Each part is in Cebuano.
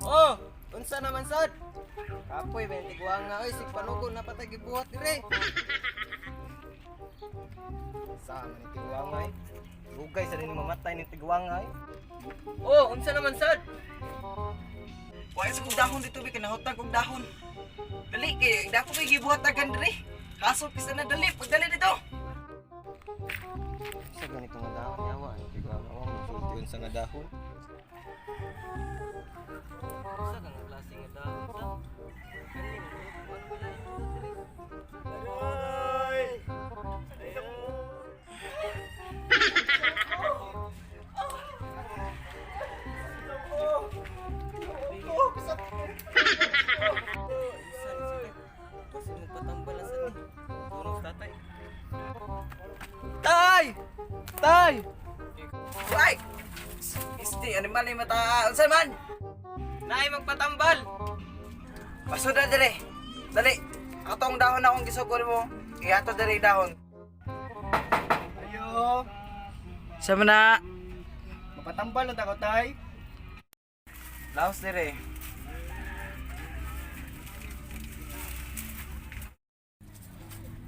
Oh, unsa naman sad? Kapoy ba yung tiguang nga oy, sig panugo na patay gibuhat dire. Sa man ni tiguang ay. Lugay sa rin mamatay ni tiguang ay. Oh, unsa naman sad? Wa sa kong dahon dito bi kinahutang kong dahon. Dali kay dako kay gibuhat tagan dire. Kaso pisa na dali, pagdali dito. Sa ganito nga dahon yawa, ang tiguang nga wa mo unsa nga dahon. Unsa ka nga klase nga dahon sa? Aray! Kasi magpatambal sa ni. Turong tatay. Tay! Tay! Ay! Isti, animal ni mata. Unsa man? Naay magpatambal. Paso na dire. Dali. Katong dahon akong gisugol mo. Ihato dire dahon. Ayo! Sa na? Mapatambal na ako, tay. Laos dire.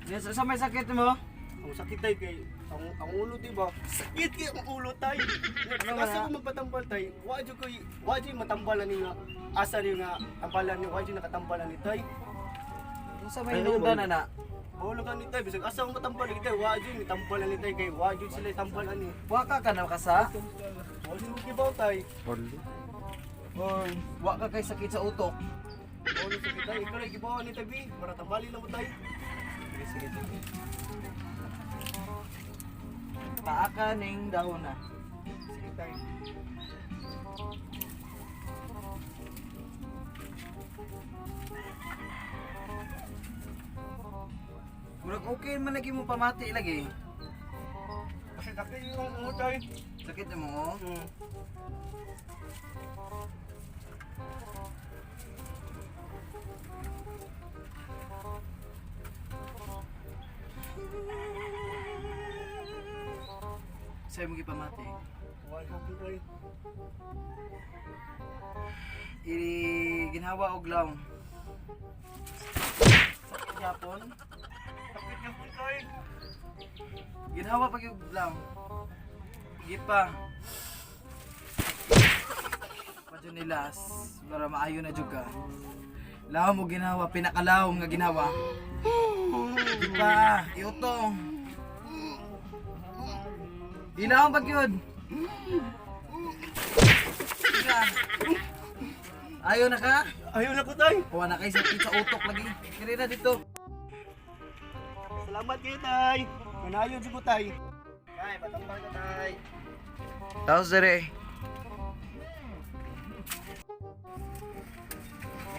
Yes, sa may sakit mo? Ang sakit tay kay ang ulo di ba? Sakit kay ang ulo tay. Ano Asa ba? ko magpatambal tay? Wa jud koy wa jud matambalan ni nga asa ni nga tambalan ni wa jud nakatambalan ni tay. Unsa may hinungdan na na? Ulo ka ni tay bisag asa ko matambal ni tay wa jud ni tambalan ni tay kay wa jud sila tambalan ni. Wa ka ka na kasa? Wa jud ko kibaw tay. Or wa ka kay sakit sa utok? Ulo sakit tay ikaw ra kibaw ni tay bi para tambali na mo tay. Sige, sige, sige. Paa ka ning dahon na. Sige tay. Murag okay man lagi mo pamati lagi. Kasi sakit yung ulo tay. Sakit na mo. Oh. Sa'yo mo gipamati. Wa sakit tay. I ginhawa og lawng. Sakit yapon. Sakit na po tay. Ginhawa pag yung lawng. Gipa. Padyo nilas para maayo na jud ka. Lawom mo ginawa, pinakalawom nga ginawa. Gipa, iutong. Ilawom pag yun. Ika. Ayaw na ka? Ayaw na ko tay. Kuha na kay sakit sa utok lagi. Kiri na dito. Salamat kayo tay. Manayo jud ko tay. Tay, patambal ka tay. Tapos dire.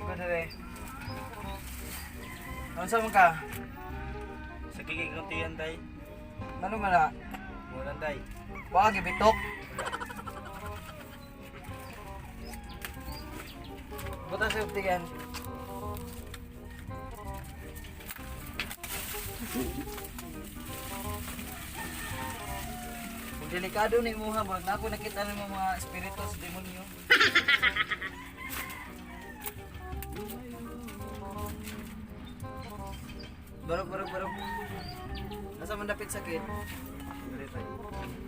Ikaw dire. Ano sa ka? Sa kikig kong tiyan tay. Ano man na? Mulan tay. Wa gibitok. Buta sa tigan. Kung delikado ni imuha, murag na ako nakita ng mga espiritu sa demonyo. Barog, barog, barog. Nasa man dapit sakit?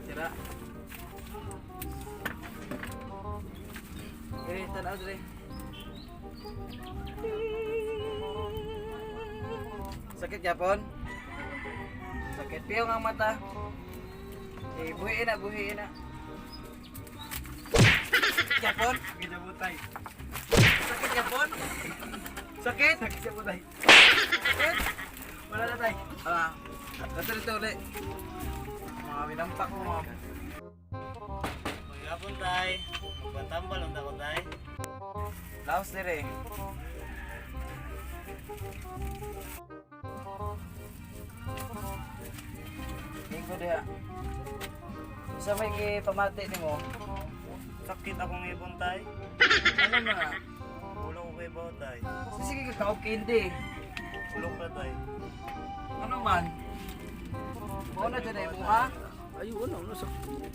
Sira. Kiri, tanaw dire. Sakit yapon? Sakit. Piyong ang mata. Eh, buhiin na, buhiin na. Sakit yapon? Sakit na po tay. Sakit yapon? Sakit? Sakit na po tay. Sakit? Wala na tay. Ah, dito dito ulit. Mga minampak mo mga. Maghapon tay. Magpatambal unta ko tay. Laos dire. Linggo diha. Sa may gipamati nimo. Sakit akong ibon tay. Ano mga? Ulo ko kay bawo tay. Sige ka kaog candy. Ulo ka tay. Ano man? Mao na dyan ay buha. Ayun wala wala sakit.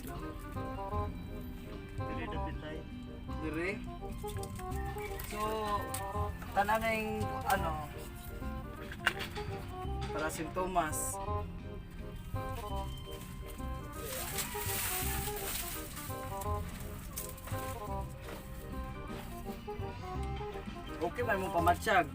Dili dapit tay. Dire. So, tanan na yung ano, para sintomas. Okay man mo pamatsyag.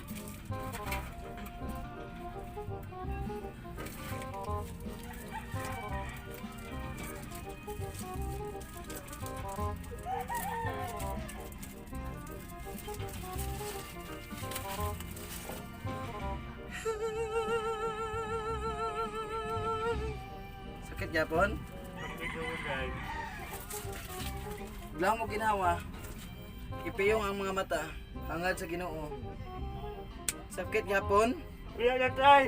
Sakit gyapon? Bigla mo ginawa. Ipiyong ang mga mata. Hangad sa Ginoo. Sakit gyapon? Iya na tay.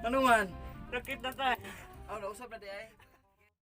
Ano man? Sakit na tay. Aw, nausap na di ay.